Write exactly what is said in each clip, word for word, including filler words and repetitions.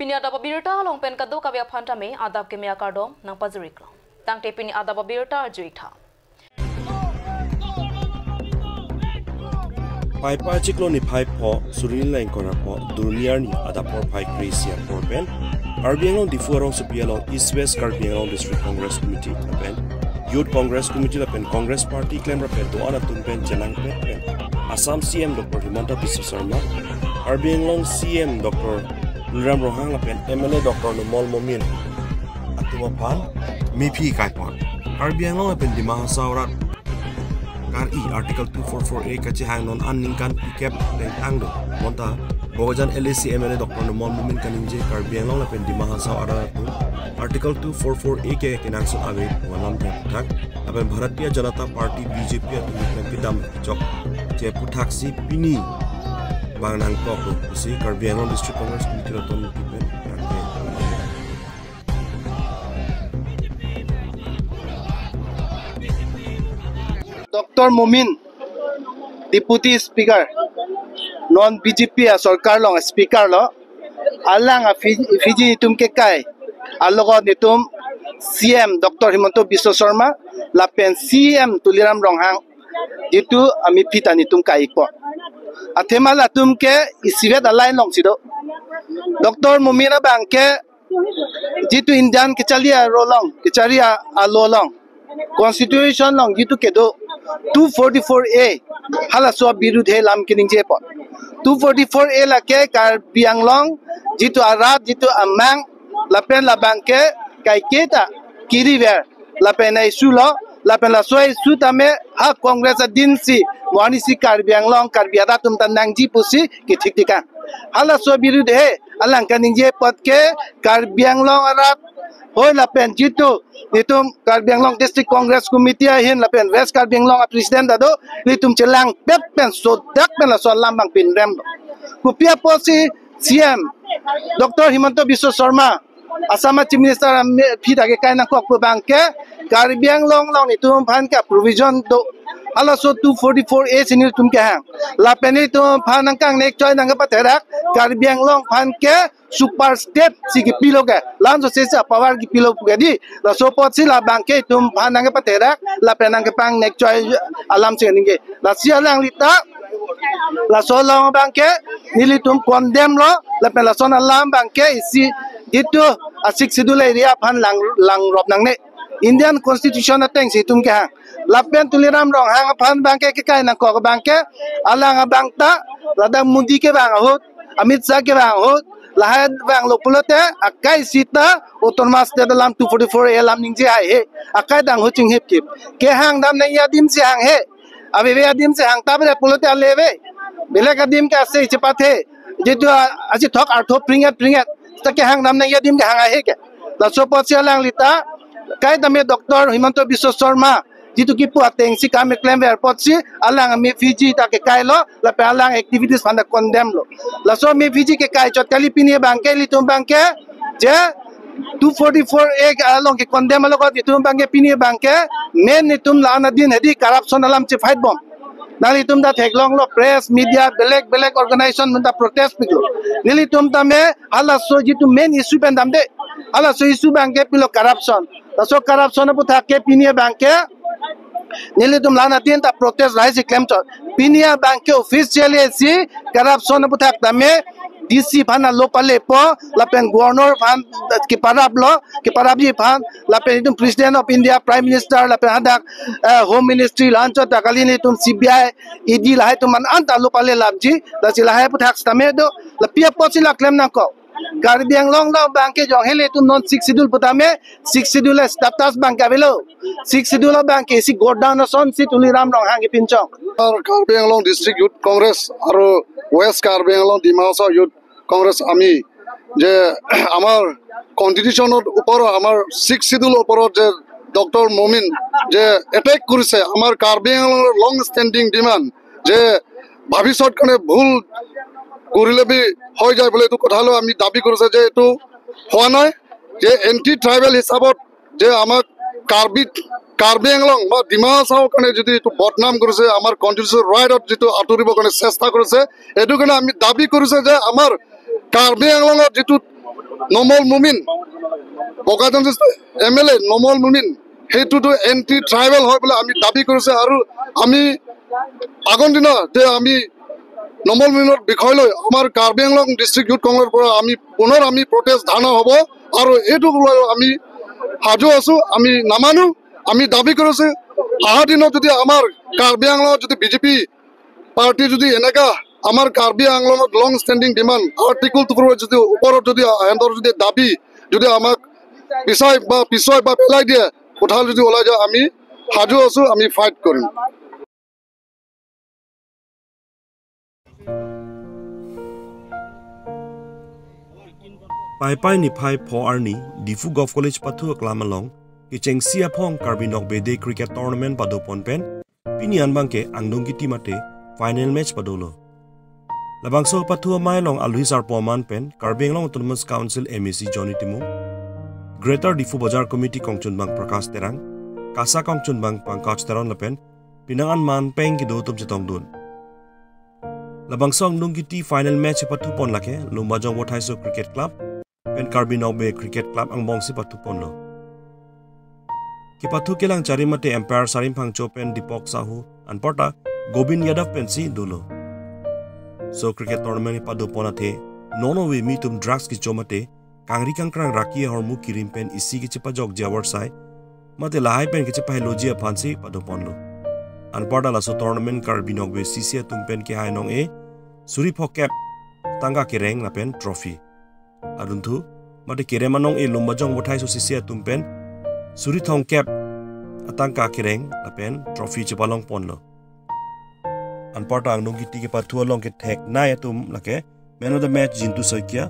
Pini adap abirta along pen kadokave aphan tame adap keme akardom nangpajir-iklo. Tangte pini adap abirta arju-ik tha. Phai pa chiklo niphai pho, suri ni ingkoi ra pho, Durni arni adap porphai kre-isi apor pen Karbi Anglong Diphu arongsopi along East West Karbi Anglong District Congress Committee lapen Youth Congress Committee lapen Congress Party klemrap pen do-an atum pen chenangpet pen Assam C M Doctor Himanta Biswa Sarma, Karbi Anglong C M Doctor Tuliram Ronghang lapen M L A Doctor Numal Momin atum aphan mephi kai pon. Karbi Anglong lapen Dima Hasao arat kar-i Article two four four A kachehang non an ningkan phlikep lengtang do. Bonta Bokajan L A C M L A Doctor Numal Momin kaningje Karbi Anglong lapen Dima Hasao arat atum Article two four four A ke kenangsot ave pu alam thak lapen Bharatiya Janata Party B J P atum pen pidam chokche aphuthak si pini bang nangkok do pusi Karbi Anglong District Congress Committee atum kipen nangke. Doctor Momin, Deputy Speaker, non B J P asorkar along Speaker lo, alang a Fi-, Fiji netum kekai, alogot netum C M Doctor Himanta Biswa Sarma, lapen C M Tuliram Ronghang, jitu amephi ta netum kai-ikpo. Athema latum ke isivet a-line alongsi do. Doctor Momin abang ke jitu Indian kacharli aro along, kacharli a-, a-law along, Constitution along jitu kedo two forty-four A, halaso abirudhe alam keningje pon. Two forty-four A lake Karbi Anglong jitu arat, jitu amang, lapen labang ke kaiketa kiriver, lapen a-issue lo, lapen laso a-issue tame ha Congress adin si, mo arni si Karbi Anglong, Karbi arat atum ta nangji pusi kethik-tik an. Halaso abirudhe alang kaningje apot ke Karbi Anglong arat hoi lapen jitu netum Karbi Anglong District Congress Committee ahin lapen West Karbi Anglong a-president ta do, netum chelangpet pen sodak pen laso alam abang pinrem do. Kopi apotsi C M Doctor Himanta Biswa Sarma, Assam Chief Minister amephi ta kekai nangkok pu abang ke Karbi Anglong along netum aphan ke provision do. Halaso two forty-four A si netum kehang. Lapen netum aphan nangkangnek choi nangkepatherak, Karbi Anglong aphan ke super state si kipilo ke, la-an sose si power kipilo pu ke dei. Laso apotsi labang ke netum aphan nangkepatherak lapen nangkepangnek choi alam si ningje. Lasi alangli ta laso along abang ke nelitum condemn lo, lapen lason alam abang ke isi jitu a-Sixth Schedule area aphan lang, langrop nangne. Indian Constitution ateng si netum kehang. Lapen Tuliram Ronghang aphan abang ke kekai nangkok abang ke, alang abang ta ladak Modi kevang ahut, Amit Shah kevang ahut, lahai vanglo pulote akai sita Autonomous State alam two forty-four A alam ningje haihe. Akai dang ahut chinghip kip. Kehang dam nangji adim si hanghe. Aveve adim si hang ta bre pulote ale ave. Belek adim ke ase chepathe. Jitu a-, achithok artho pringet pringet ta kehang dam nangji adim ke hang haihe ke. Laso apotsi alangli ta kaita me Doctor Himanta Biswa Sarma jitu kipu ateng si kam keklemver apotsi alang amephi ta kekai lo, lapen alang activities aphan ta condemn lo. Laso amephi kekai chot kali, pini abang ke nelitum abang ke je two forty-four A along ke condemn alogot nelitum abang ke pini abang ke main nelitum la-an adin hedi corruption alam si fight bom. Nanglitum ta theklonglo, press, media, belek belek organization atum ta protest piklo. Nelitum tame halaso jitu main issue pen damde. Halaso issue abang ke pilo corruption. Laso corruption aphuthak ke pini abang ke nelitum la-an adin ta protest lahai si klemchot. Pini abang ke officially si corruption aphuthak tame D C aphan alo palepo, lapen Governor aphan keparaplo, keparapji aphan, lapen itum President of India, Prime Minister, lapen hadak, eh, Home Ministry, la-anchot ta kali nelitum C B I, E D lahai atum an anta alo palelapji, lasi lahai aphuthak sitame do, lapi apotsi la klem nangkok. Karbi Anglong along abang ke jong hele itum non Sixth Schedule putame, Sixth Schedule status abang ke avelo. Sixth Schedule abang ke isi godown ason si Tuliram Ronghang kepinchong. Karbi Anglong District Youth Congress aro West Karbi Anglong Dima Hasao Youth Congress ami je amar Constitution or opor amar Sixth Schedule opor je Doctor Momin je attack korise amar Karbi Anglong long standing demand je ভৱিষ্যত কাৰণে ভুল কৰিলে বি হৈ যায় বুলি এইটো কথালৈ আমি দাবী কৰিছে যে এইটো হোৱা নাই, যে এণ্টি ট্ৰাইবেল হিচাপত যে আমাক কাৰ্বি, কাৰ্বি আংলং বা ডিমা হাছাওৰ কাৰণে যদি এইটো বদনাম কৰিছে, আমাৰ কনষ্টিটিউচনেল ৰাইটত যিটো আঁতৰিবৰ কাৰণে চেষ্টা কৰিছে, এইটো কাৰণে আমি দাবী কৰিছে যে আমাৰ কাৰ্বি আংলঙত যিটো নোমল মমিন, বোকাজান এম এল এ নোমল মমিন, সেইটোতো এণ্টি ট্ৰাইবেল হয় বুলি আমি দাবী কৰিছে। আৰু আমি আগৰ দিনা যে আমি নোমল মমিনৰ বিষয় লৈ আমাৰ কাৰ্বি আংলং ডিষ্ট্ৰিক্ট ইউথ কংগ্ৰেছৰ পৰা আমি পুনৰ আমি প্ৰটেষ্ট ধৰ্ণা হ'ব। আৰু এইটো লৈ আমি সাজু আছো, আমি নামানো। আমি দাবী কৰিছো, অহা দিনত যদি আমাৰ কাৰ্বি আংলঙত যদি বিজেপি পাৰ্টি যদি এনেকা আমাৰ কাৰ্বি আংলঙত long standing demand article two যদি ওপৰত যদি সিহঁতৰ যদি দাবী যদি আমাক পিছাই বা পিছুৱাই বা পেলাই দিয়ে, কথা যদি ওলাই যায়, আমি সাজু আছো, আমি ফাইট কৰিম। Paipai niphai pho arni Diphu Govt College pathu aklam along kechengsi aphong Karbi Nokbe Day Cricket Tournament padopon pen pini anbang ke Angdung Kiti mate final match padolo. Labangso pathu amei along aluhi sarpo aman pen Karbi Anglong Autonomous Council M A C Johnny Timung, Greater Diphu Bazar Committee kongchunbang Prakash Terang, KASA kongchunbang Pankaj Teron lapen pinang an man peng kedo atum chetongdun. Labangso Angdung Kiti final match pathupon lake Lumbajong Vothaiso Cricket Club pen Karbi Nokbe Cricket Club angbongsi pathuponlo. Kepathu kelang chari mate umpire Sarim Phangcho pen Deepak Sahu, anparta Gobind Yadav pensi dolo. So cricket tournament padopon athe non ove mitum drugs kecho mate kangri kangkrang raki ahormu kirim pen isi kechepajokji aworsai mate lahai pen kechepaheloji aphansi padoponlo. Anparta laso tournament Karbi Nokbe C C atum pen kehai anong-e suri phokep tangka kereng lapen trophy. Adunthu mate kerem anong-e Lumbajong Vothaiso C C atum pen suri thomkep atangka kereng lapen trophy chepalongponlo. Anparta Angdung Kiti kepathu along kethek nei atum lake Man of the Match Jintu Saikia,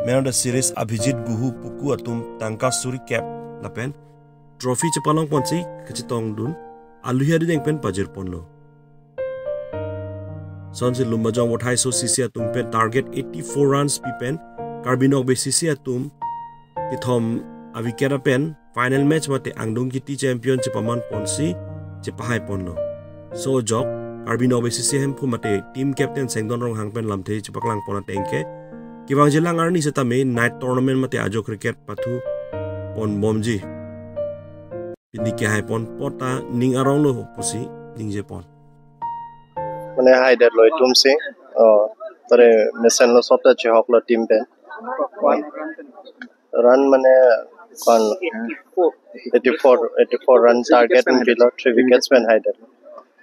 Man of the Series Abhijit Guhu Puku atum tangka suri kep lapen trophy chepalongponsi kachetongdun aluhi adideng pen pajirponlo. Sonsi Lumbajong Vothaiso C C atum pen target eighty-four runs pi pen Karbi Nokbe C C atum kethom awicket pen final match mate Angdung Kiti champion chepamanponsi chepahaiponlo. So ajok Karbi Nokbe C C hemphu mate team captain Sengdon Ronghang pen lamthe chepaklangpon ateng ke kevangjilang arni setame night tournament mate ajo cricket pathuponbomji pini kehaiponpo ta ning aronglo pusi ningjepon. Mane haidetlo itum si, oh, tare mesenlo, sopta chehoklo team pen. Run mane kon eighty-four, eighty-four run target, below three wickets pen haidet.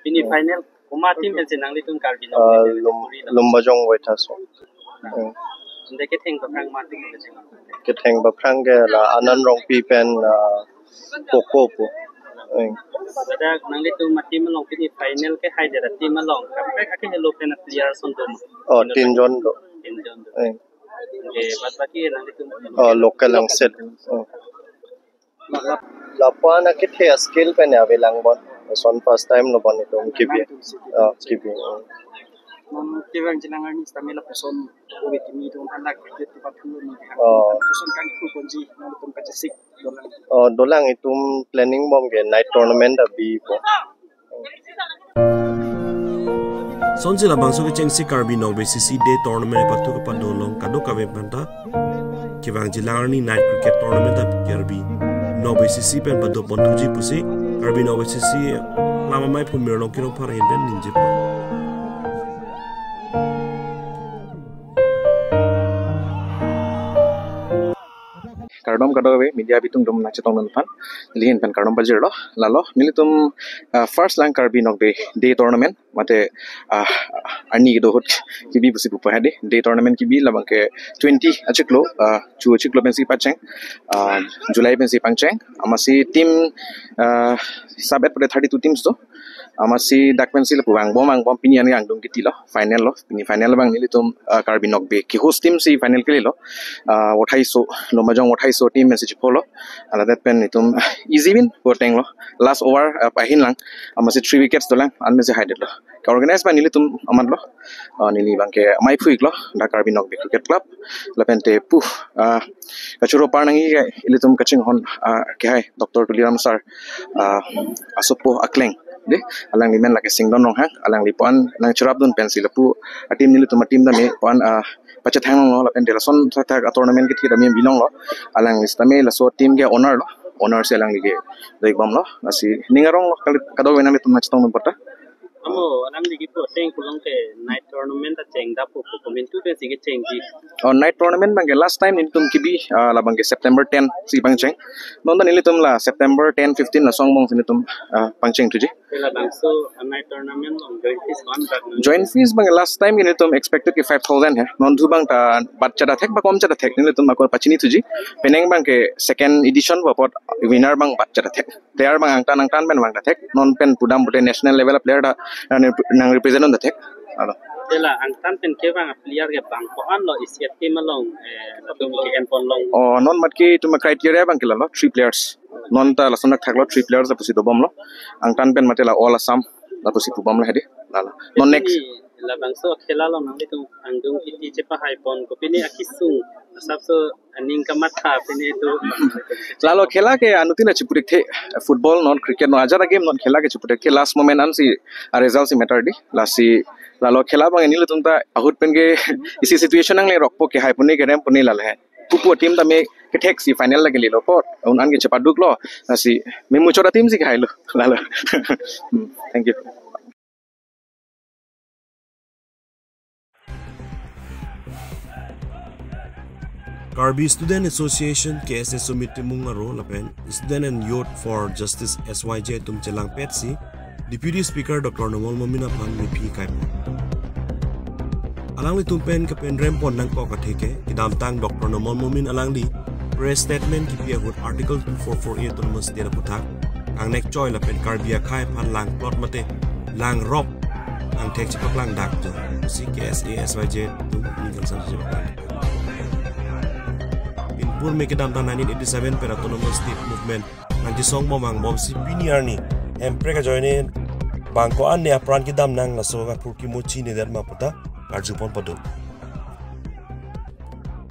Pini final komat team pensi nanglitum Karbi Nokbe Ah, Day Lum-, Puri lo? Lumbajong Vothaiso. Hmm. Ante ketheng baphrang ma team pensi? Ketheng baphrang ke la Anand Rongpi pen, ah, Poco pu. Hmm. Ladak nanglitum a-team along pini final kehaidet a-team along kaprek akehelo pen a-player ason do ma? Oh, tin jon do. Tin jon do. Hmm. Ante bad baki nanglitum? Oh, local angset. Hmm. Lapu-an akethe a-skill pen avelang bon. Lason first time lo bon itum kebi. Ah, kebi. Non kevangjilang arni setame lapuson ove kimi itum anak cricket kepathu ni. Oh. Lapuson kangthu ponji, non itum kachesik dolang. Oh, dolang, itum planning bom ke night tournament abi po. Sonsi labangso kechengsi Karbi Nokbe C C Day Tournament pathu kapado along kadokave aphanta kevangjilang arni night cricket tournament ta Karbi Nokbe C C pen padopon thuji pusi Karbi Nokbe C C alam amei Phumir Longki Rongphar ahin pen ningjepon. Kardom kadokave media abitung atum nangchetongdun aphan, neli ahin pen kardom pajirlo. Lalo nelitum, ah, first lang Karbi Nokbe Day Tournament mate, ah, arni kedo ahut kebi pusi pupo hade. Day Tournament kebi labang ke twenty achiklo, ah, chu achiklo pensi pacheng, ah, July pensi pangcheng. Amatsi team, ah, sabet pute thirty-two teams do. Amatsi dak pensi lapu vangbom vangbom pini an Angdung Kiti lo, final lo. Pini final abang nelitum, ah, Karbi Nokbe ke-host team si final kelelo. Ah, Vothaiso, Lumbajong Vothaiso team pensi chepolo. Ladak pen itum, ah, easy win potenglo. Last over, ah, ahin lang. Amatsi three wickets dolang, an pensi haidetlo. Ke-organize abang nelitum amatlo. Ah, neli abang ke amei phu-iklo, dak Karbi Nokbe Cricket Club. Lapen te pu, ah, kachoro par nangji ke ilitum kachinghon, ah, kehai Doctor Tuliram sir, ah, asopo akleng. Dei, alangli men lake Singdon Ronghang, alangli puan nangcherapdun pensi lapu a-team nelitum a-team tame puan, ah, pachethang longlo, lapen de lason thakthak a-tournament kethe tame bilonglo. Alangli sitame laso team ke owner lo, owner si alangli ke dei bomlo, lasi ning aronglo, kali kadokave nanglitum nangchetongdun porta. Amo, alangli kipu ateng pulote night tournament ta chengdappo pu komantu pensi kechengji? Oh, night tournament abangke last time nelitum kebi, ah, labangke September ten si pangcheng. Non ta nelitum la September ten, fifteen laso angbong si nelitum, ah, pangchengthuji. Te labangso, ah, night tournament along join fees ko-an bak nang? Join fees abangke last time nelitum expected ke five thousand he. Non thu abang ta bat chada thek ba kom chada thek, nelitum ako pachinithuji. Penang abangke second edition apot winner abang bat chada thek. Player abang angtan angtan pen vangta thek. Non pen pudam pute national level a-player ta nang, nang represent unta thek. Alo. Te la angtan pen kevang a-player ke bang ko-an lo isi a-team along, eh, latum ke-enpon long? Oh, non mat ke itum a-criteria abangke lalo, three players. Non ta lason thakthak lo, three players ta pusi dobomlo. Angtan pen mate la All Assam la pusi pubomlo hedi. Lalo. Non next. Pini labangso khela along nanglitum angdeng kiti chepahaipon ko, pini akesung asapso aning kamatha pini do. Lalo khela ke anuttin ta chiputhekthe, football non, cricket non, ajat a-game non, khela ke chiputhekthe, last moment ansi a-result si matter dei. Lasi lalo khela abang nelitum ta ahut pen ke isi situation nanglerokpo, kehaiponji kerempon lalo he. Pupu team tame kethek si final lake lilo apot un-an ke chepaduklo, lasi memuchot a-team si kehailo. Lalo. Hmm, thank you. Karbi Student Association, K S A, Summit Timung aro lapen Student and Youth for Justice, S Y J atum chelangpetsi Deputy Speaker Doctor Numal Momin aphan mephi kaipon. Alanglitum pen kepenrempon nangkok athe ke, kedamtang Doctor Numal Momin alangli press statement kipi ahut Article two four four A Autonomous State aputhak kangnek choi lapen Karbi akhei aphan langplot mate langrop angthek chepaklang dak jo, si K S A, S Y J atum ning kangsam chepaklang. Pinpur me kedamtang nineteen eighty-seven pen Autonomous State Movement nangkesong bom angbomsi pini arni hemprek ajoine bang ko-an ne apran kedam nang, laso apor kemuchi ne det ma puta karjupon paduk.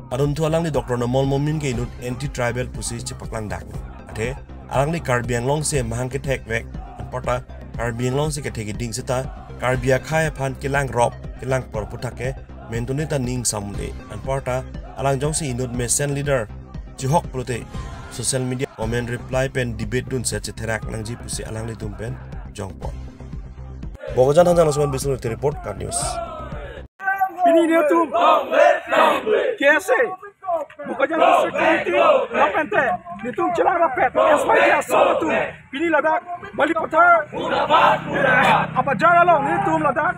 Adunthu alangli Doctor Numal Momin ke inut anti-tribal pusi chepaklang dak. Athe alangli Karbi Anglong si mahang kethek vek, anparta Karbi Anglong si kethek keding seta Karbi akhei aphan kelangrop, kelangplot aputhak ke mentune ta ning samle. Anparta alang jongsi inut mesen leader chihok pulote social media comment reply pen debate dunset chetherak nangji pusi alanglitum pen jongpon. Bokajan Hanjang Lasuman Bisnu report, KAT News. Pini nelitum K S A, Bokajan District Committee, lapente nelitum chelang rapet S Y J asong atum pini ladak Balipathar abajar along nelitum ladak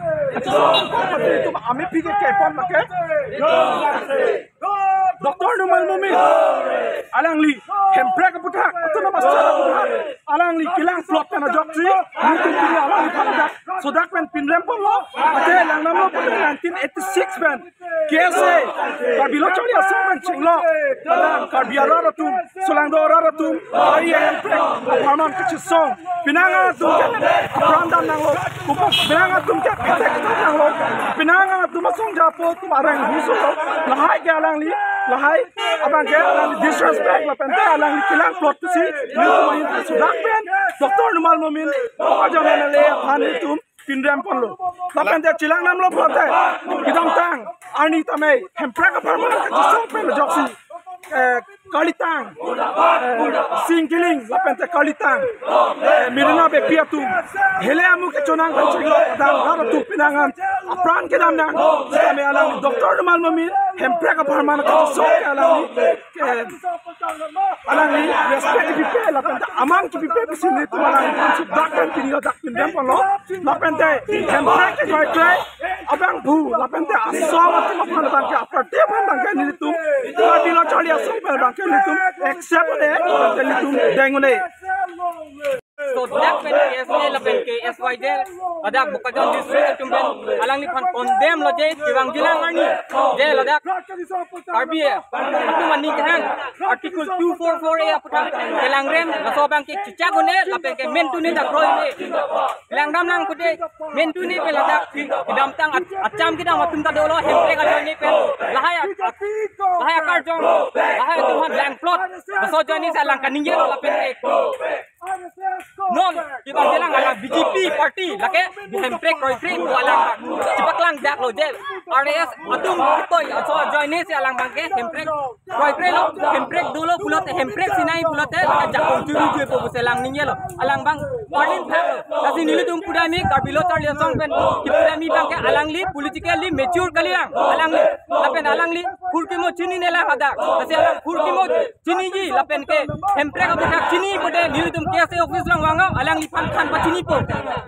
nelitum amephi ke kepon lake Doctor Numal Momin alangli hemprek aputhak, Autonomous State aputhak alangli kelangplot pen ajoksi nelitum pini alangliphan ladak sodak pen pinremponlo. Athe langdamlo pute nineteen eighty-six pen K S A, Karbi Lo Charli Asong pen chenglo. Ladak Karbi arat atum, solangdo arat atum, ari hemprek apharman kachesong. Penang atum ke apran dam nanglo, kupak penang atum ke pethek dam nanglo, penang atum asong japo atum areng huso. Lahai ke alangli, lahai abang ke alangli disrespect, lapente alangli kelangplot pusi nelitum ahin sodak pen Doctor Numal Momin, Bokajan M L A aphan nelitum pinremponlo. Lapente chelang damlo pulote, kedamtang arni tame hemprek apharman kachesong pen ajoksi, eh, kalitang, eh, singkiling, lapente kalitang, eh, mirina bepi atum, hele amu kechonang pen chenglo, dam rat atum penang an apran kedam nang, tame alangli Doctor Numal Momin hemprek apharman kachesong ke alangli, eh, alangli respect kipipe, lapente aman kipipe pusi nelitum alangli sodak pen pini ladak pinremponlo. Lapente hemprek ke joike abangphu, lapente asong atum aphan abang ke, aparty aphan abang ke nelitum, Karbi Lo Charli Asong pen abang ke nelitum accept un-e, lapente nelitum deng un-e. Sodak pen K S A lapen K S Y J, ladak Bokajan District atum pen alangliphan condemn lo je, kevangjilang arni je ladak Karbi atum aning kehang Article two four four A aputhak kelangrem, laso abang ke chechak un-e, lapen ke mentune ta kroi un-e. Langdam nang pute mentune pen ladak kedamtang ach-, acham kedam atum ta dolo, hemprek ajoine pen lahai a-, lahai akarjong, lahai atum aphan langplot, laso ajoine si alang kaningje lo lapen ke Non, kibang jelang alang B J P party, lake hemprek kroikre pu alang bang. Chepaklang dak lo je, R A S atum kitoi aso ajoine si alang bang ke hemprek kroikre lo, hemprek dolo pulote, hemprek sinai pulote, lake jakong churu jui po pusi alang ningjelo. Alang bang, parlin phak lo. Lasi nelitum pudami, Karbi Lo Charli Asong pen, kipudami bang ke alangli, politically mature kalilang, alangli. Lapen alangli, kurkimo chinine lang hadak. Lasi alang kurkimo chiniji lapen ke hemprek aputhak chini pute nelitum K S A office along vanglo, alangliphan than pachinipo.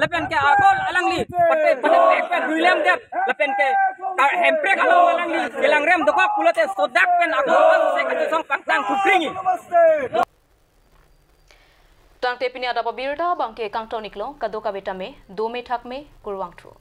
Lapen ke akol alangli pate pate pek pek ruilem det lapen ke, ah, hemprek along alangli kelangrem dokok pulote sodak pen akol se kachesong pangtang kupringi. Tangte pini adap abirta abang ke kangton iklo, kadokave tame dome thakme, kurvangthu.